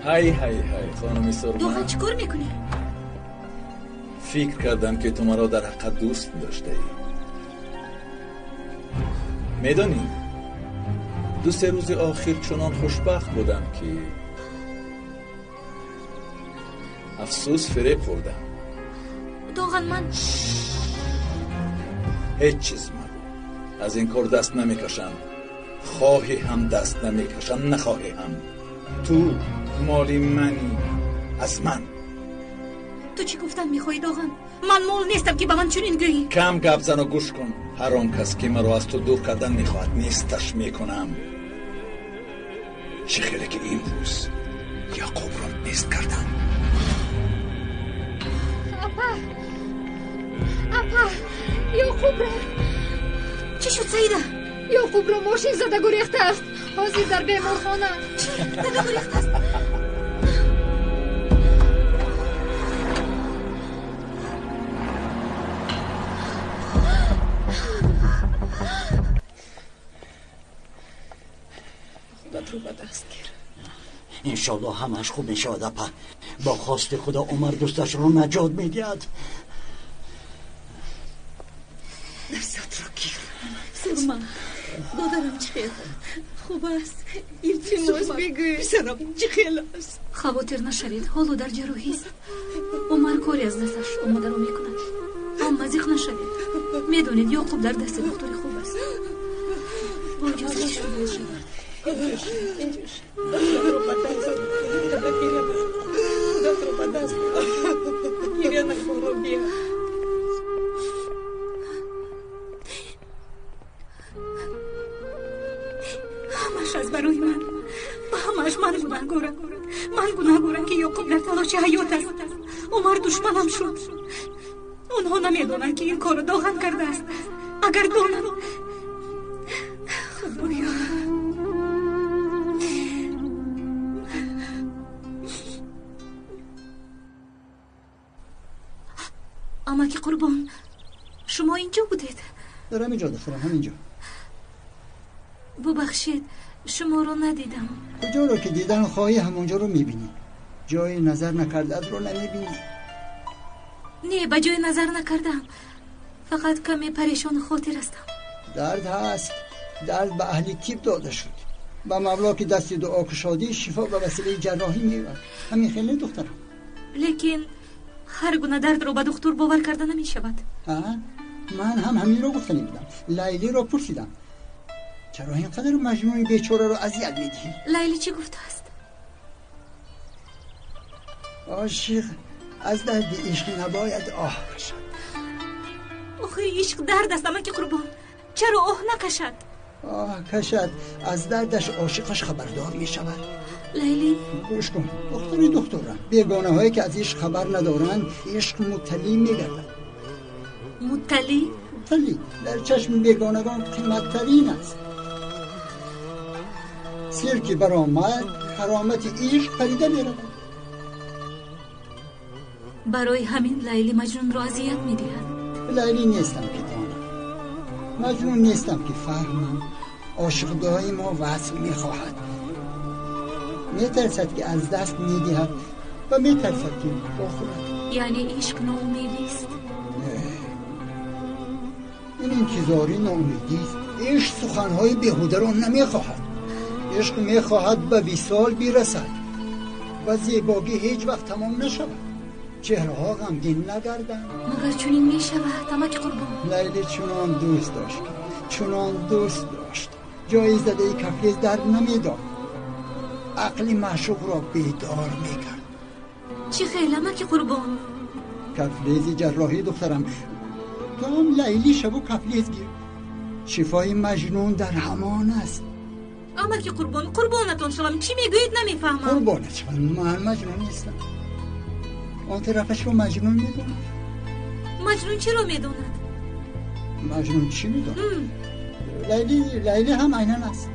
Ҳай ҳай ҳай, хонуми Сурма. Доған, чӣ кор мекунӣ? Фикр кардам, ки ту маро дар ҳақиқат дӯст доштаӣ. Медонӣ, 2-3 рӯзи охир чунон хушбахт будам, ки афсӯс фиреб хӯрдам. Доған, ман ҳеҷ чиз магӯ. Аз ин кор даст намекашам. Хоҳӣ ҳам даст намекашам, нахоҳӣ ҳам. Ту моли манӣ, аз ман. Ту чӣ гуфтан мехоҳӣ, Доған? Ман мол нестам, ки ба ман чунин гӯӣ. Кам гап зану гӯш кун. Ҳар он кас, ки маро аз ту дур кардан мехоҳад, несташ мекунам. Чӣ хеле ки имрӯз Яъқубро нест кардам. Апа, апа, Яъқубро. Чӣ шуд, Саида? Яъқубро мошин зада гурехтааст. Ҳозир дар беморхона. Чӣ? Зада гурехтааст? Худатро ба даст гир. Иншоаллоҳ ҳамааш хуб мешавад, апа. Бо хости Худо Умар дӯсташро наҷот медиҳад. Дастатро гир. Сурма, додарам чӣ хел хуб аст? Илтимос, бигӯй, писарам чӣ хел аст? Хавотир нашавед, ҳоло дар ҷарроҳист. Умар кори аз дасташ омадаро мекунад. Амма зиқ нашавед. Медонед, Ёқуб дар дасти духтури хуб аст. Бо иҷозати шумо. Инҷуш, худатро ба даст гиря накун. Худатро ба даст гиря накун, Робия. Ҳамаш аз барои ман. Ба ҳамаш ман гунаҳгорам. Ман гунаҳгорам, ки Ёқуб дар талоши ҳаёт аст. Умар душманам шуд. Онҳо намедонанд, ки ин корро Доған кардааст. Агар донанд, Худоё. Амаки Қурбон, шумо инҷо будед? Дар ҳаминҷо, духтарам, ҳаминҷо. Бубахшед, шуморо надидам. Куҷоро ки дидан хоҳӣ, ҳамонҷоро мебинӣ. Ҷои назар накардаатро намебинӣ. Не, ба ҷои назар накардам. Фақат каме парешону хотир ҳастам. Дард ҳаст. Дард ба аҳли тиб дода шуд. Ба мавло, ки дасти дуо кушодӣ, шифо ба василаи ҷарроҳӣ меёбад. Ҳамин хеле, духтарам. Лекин ҳар гуна дардро ба духтур бовар карда намешавад. Ман ҳам ҳаминро гуфтанӣ будам. Лайлиро пурсидам, чаро ин қадар маҷнуни бечораро азият медиҳӣ? Лайли чӣ гуфтааст? Ошиқ аз дарди ишқ набояд оҳ кашад. Охир ишқ дард аст, амаки Қурбон. Чаро оҳ накашад? Оҳ кашад, аз дардаш ошиқаш хабардор мешавад. Лайли, гӯш кун, духтари духтурам. Бегонаҳое, ки аз ишқ хабар надоранд, ишқ мутталӣ мегардад. Мутталӣ? Мутталӣ дар чашми бегонагон қиматтарин аст. Сир ки баромад, каромати ишқ парида меравад. Барои ҳамин Лайли Маҷнунро азият медиҳад. Лайли нестам, ки донам. Маҷнун нестам, ки фаҳмам. Ошиқ доимо васл мехоҳад. Метарсад, ки аз даст медиҳад, ва метарсад, ки бохӯрад. Яъне ишқ ноумедист? Не, ин интизорӣ ноумедист. Ишқ суханҳои беҳударо намехоҳад. Ишқ мехоҳад ба висол бирасад ва зебогӣ ҳеҷ вақт тамом нашавад. Чеҳраҳо ғамгин нагарданд. Магар чунин мешавад, амаки Қурбон? Лайли чунон дӯст дошт, чунон дӯст дошт, ҷои задаи кафлез дард намедод. Ақли маъшуқро бедор мекард. Чӣ хел, амаки Қурбон? Кафлези ҷарроҳӣ, духтарам. Ту ҳам Лайли шаву кафлез гир. Шифои Маҷнун дар ҳамон аст. Амаки Қурбон, қурбонатон шавам, чӣ мегӯед намефаҳмам. Қурбонат шавам, ман маҷнун нестам. Он тарафашро Маҷнун медонад. Маҷнун чиро медонад? Маҷнун чӣ медонад? Лайли ҳам айнан аст.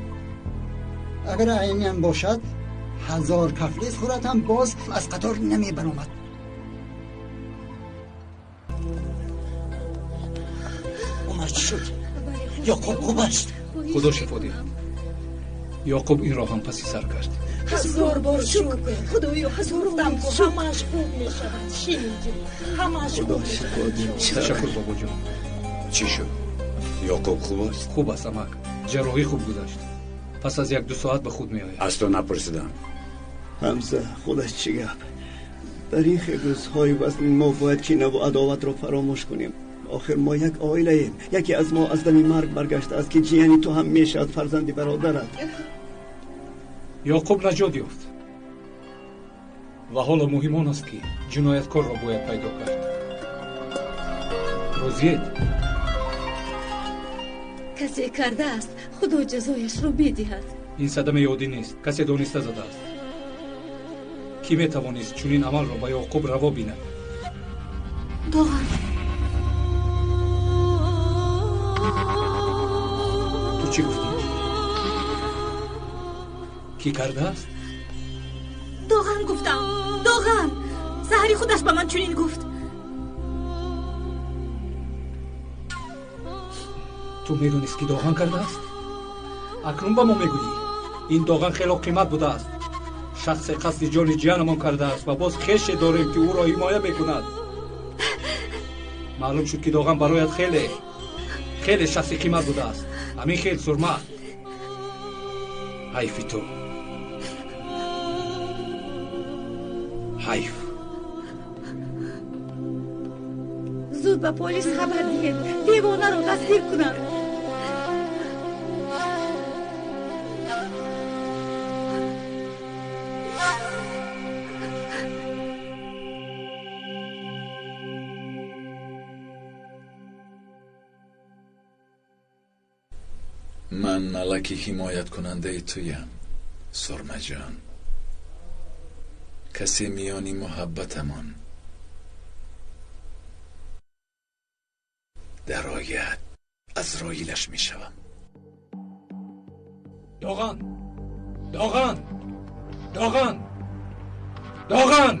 Агар айнан бошад, 1000 кафлез хӯрад ҳам боз аз қатор намебаромад. Умар, чӣ шуд? Ёқуб хуб аст? Худо шифо диҳад. Ёқуб инро ҳам паси сар кард. Ҳазор бор шукр, Худоё, ҳазор бор ҳамааш хуб мешавад. Ширинҷон, ҳамааш хуб мешавад. Ташаккур бобоҷон. Чӣ шуд? Ёқуб хуб аст? Хуб аст амак. Ҷарроҳӣ хуб гузашт. Пас аз 1-2 соат ба худ меояд. Аз ту напурсидам. Ҳамза, худаш чӣ гап? Дар ин хел рӯзҳои вазнин мо бояд кинаву адоватро фаромӯш кунем. Охир мо як оилаем. Яке аз мо аз дами марг баргаштааст, ки ҷияни ту ҳам мешавад фарзанди бародарат. Ёқуб наҷот ёфт ва ҳоло муҳим он аст, ки ҷинояткорро бояд пайдо кард. Розиед? Касе кардааст, Худо ҷазояшро бидиҳад. Ин садамаи оддӣ нест. Касе дониста задааст. Кӣ метавонист чунин амалро ба Ёқуб раво бинад? Доған. Ту чӣ гуфтӣ? Кӣ кардааст? Доған гуфтам. Доған. Саҳари худаш ба ман чунин гуфт. Ту медонист, ки Доған кардааст? Акнун ба мо мегӯӣ. Ин Доған хело қимат будааст. Шахсе қасди ҷони ҷиянамон кардааст ва боз хеше дорем, ки ӯро ҳимоя мекунад. Маълум шуд, ки Доған барояд хеле хеле шахси қимат будааст. Ҳамин хел Сурма. Ҳайфи ту. Ҳайф. Зуд ба полис хабар диҳед. Девонаро дастгир кунанд. Ман малаки ҳимояткунандаи туям, Сурмаҷон. Касе миёни муҳаббатамон дарояд, аз роилаш мешавам. Доған! Доған! Доған! Доған!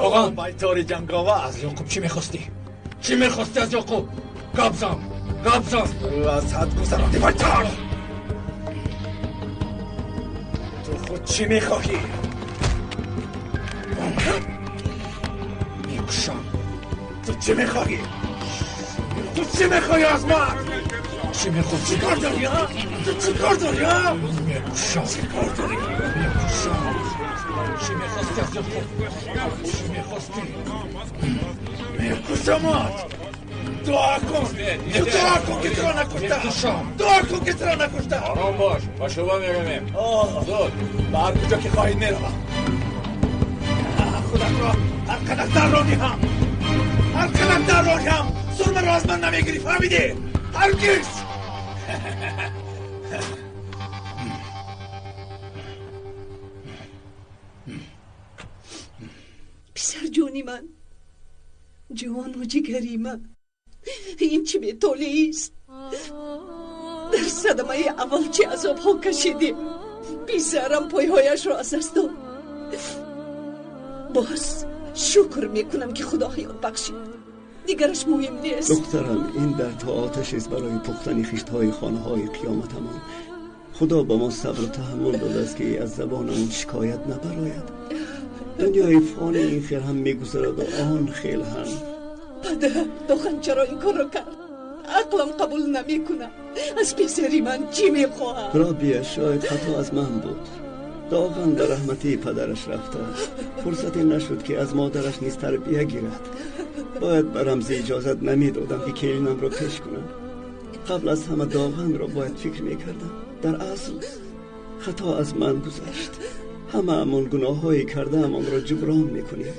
Доған! Байтори ҷанговар! Аз Ёқуб чӣ мехостӣ? Чӣ мехостӣ аз Ёқуб? Гап зан! Гап зан! Аз ҳад гузаронди, байтор! Ту худ чӣ мехоҳӣ? Мекушам. Ту чӣ мехоҳӣ? Ту чӣ мехоҳӣ аз ман? Чӣ мехоҳӣ? Чӣ кор дорӣ, а? Ту чӣ кор дорӣ, а? Мекушам. Чӣ кор дорӣ? Мекушам. Чӣ мехостӣ аз Ёқуб? Чӣ мехостӣ? Мекушамат! Дуо кун! Ту дуо кун, ки туро накуштам! Дуо кун, ки туро накуштам! Ором бош, ба шӯъба меравем. Зуд, ба ҳар куҷо ки хоҳӣ меравам. Худатро ҳар қадар даррониҳам, ҳар қадар даррониҳам, Сурмаро аз ман намегирӣ, фаҳмидӣ? Ҳаргиз! Писарҷони ман, ҷону ҷигари ман, ин чӣ бетолеист? Дар садамаи аввал чӣ азобҳо кашидем. Писарам пойҳояшро аз даст дод. Боз шукр мекунам, ки Худо ҳаёт бахшид. Дигараш муҳим нест. Духтарам, ин дардҳо оташест барои пухтани хиштҳои хонаҳои қиёматамон. Худо ба мо сабру таҳаммул додааст, ки аз забонамон шикоят набарояд. Дунёи фони ин хел ҳам мегузарад ва он хел ҳам. Падар, Доған чаро ин корро кард? Ақлам қабул намекунад. Аз писари ман чӣ мехоҳад? Робия, шояд хато аз ман буд. Доған ба раҳмати падараш рафтааст. Фурсате нашуд, ки аз модараш низ тарбия гирад. Бояд ба Рамзӣ иҷозат намедодам, ки келинамро пеш кунам. Қабл аз ҳама Доғанро бояд фикр мекардам. Дар асл хато аз ман гузашт. Ҳамаамон гуноҳҳое кардаамонро ҷуброн мекунем.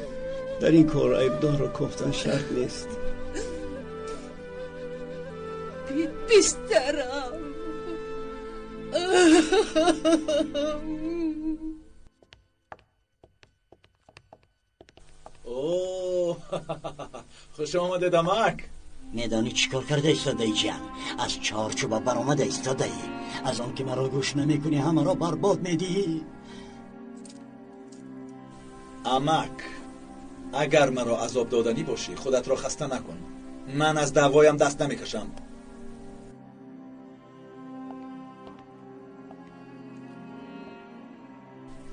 Дар ин кор айбдорро кофтан шарт нест. Писарам. Хуш омадед, амак. Медонӣ чӣ кор карда истодаи, ҷиан? Аз чорчӯба баромада истодаӣ. Аз он ки маро гӯш намекунӣ, ҳамаро барбод медиҳӣ. Амак, агар маро азоб доданӣ бошӣ, худатро хаста накун. Ман аз даъвоям даст намекашам.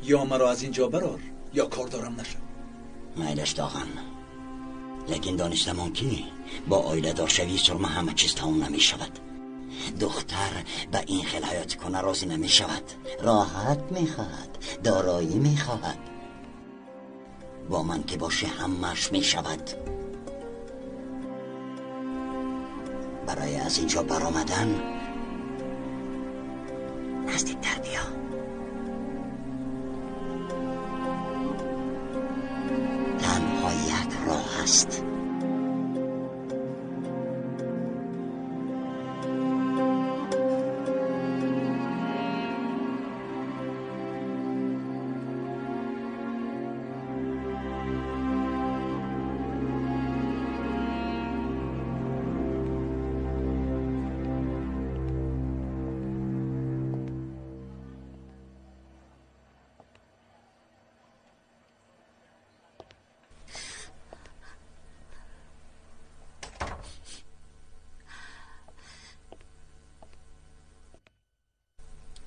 Ё маро аз ин ҷо барор, ё кордорам нашав. Майлаш Доған, лекин донистамон ки бо оиладоршавии Сурма ҳама чиз тамом намешавад. Духтар ба ин хел ҳаёти куна розӣ намешавад. Роҳат мехоҳад, дороӣ мехоҳад. Бо ман ки бошӣ ҳамааш мешавад. Барои аз ин ҷо баромадан наздиктар биё. Танҳо як роҳ аст.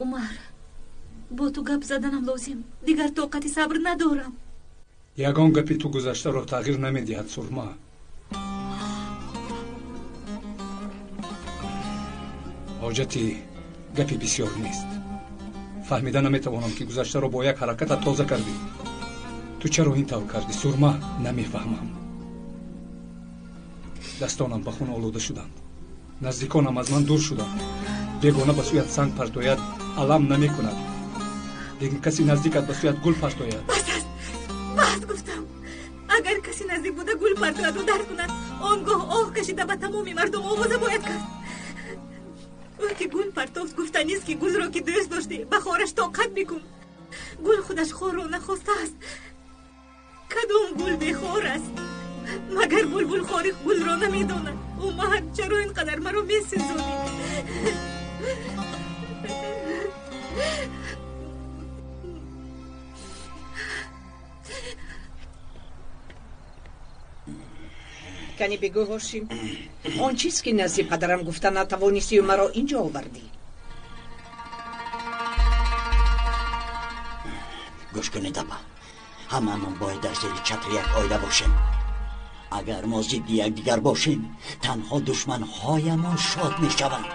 Умар, бо ту гап заданам лозим. Дигар тоқати сабр надорам. Ягон гапи ту гузаштаро тағйир намедиҳад, Сурма. Ҳоҷати гапи бисёр нест. Фаҳмида наметавонам ки гузаштаро бо як ҳаракатат тоза кардӣ. Ту чаро ин тавр кардӣ, Сурма? Намефаҳмам. Дастонам ба хун олуда шуданд. Наздиконам аз ман дур шуданд. Бегона ба сӯят санг партояд, алам намекунад. Лекин каси наздикат ба сӯят гул партояд. Бас аст, бас гуфтам. Агар каси наздик буда гул партояду дард кунад, он гоҳ оҳ кашида ба тамоми мардум овоза бояд кард. Ӯ ки гул партофт, гуфтанист ки гулро ки дӯст доштӣ, ба хораш тоқат бикун. Гул худаш хорро нахостааст. Кадом гул бехор аст? Магар булбул хори гулро намедонад? Умар, чаро ин қадар маро месӯзонӣ? Кани бигӯ, Ҳошим, он чиз ки назди падарам гуфта натавонистию маро инҷо овардӣ. Гӯш кунед, апа, ҳамаамон бояд дар зери чатри як оила бошем. Агар мо зидди якдигар бошем, танҳо душманҳоямон шод мешаванд.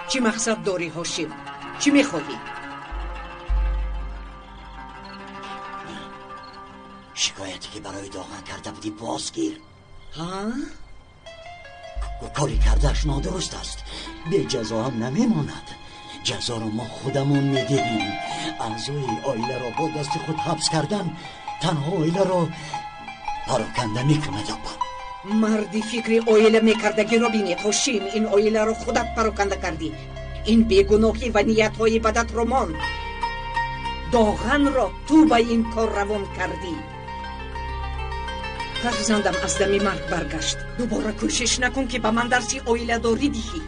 Чӣ мақсад дорӣ, Ҳошим? Чӣ мехоҳӣ? Шикояте ки барои Доған карда будӣ бозгир. Ҳа? Кори кардааш нодуруст аст. Беҷазо ҳам намемонад. Ҷазоро мо худамон медиҳем. Аъзои оиларо бо дасти худ ҳабс кардан танҳо оиларо пароканда мекунад, апа. Марди фикри оила мекардагиро бинед, Ҳошим. Ин оиларо худат пароканда кардӣ. Ин бегуноҳӣ ва ниятҳои бадатро монд. Доғанро ту ба ин кор равон кардӣ. Фарзандам аз дами марг баргашт. Дубора кӯшиш накун ки ба ман дарси оиладорӣ диҳӣ.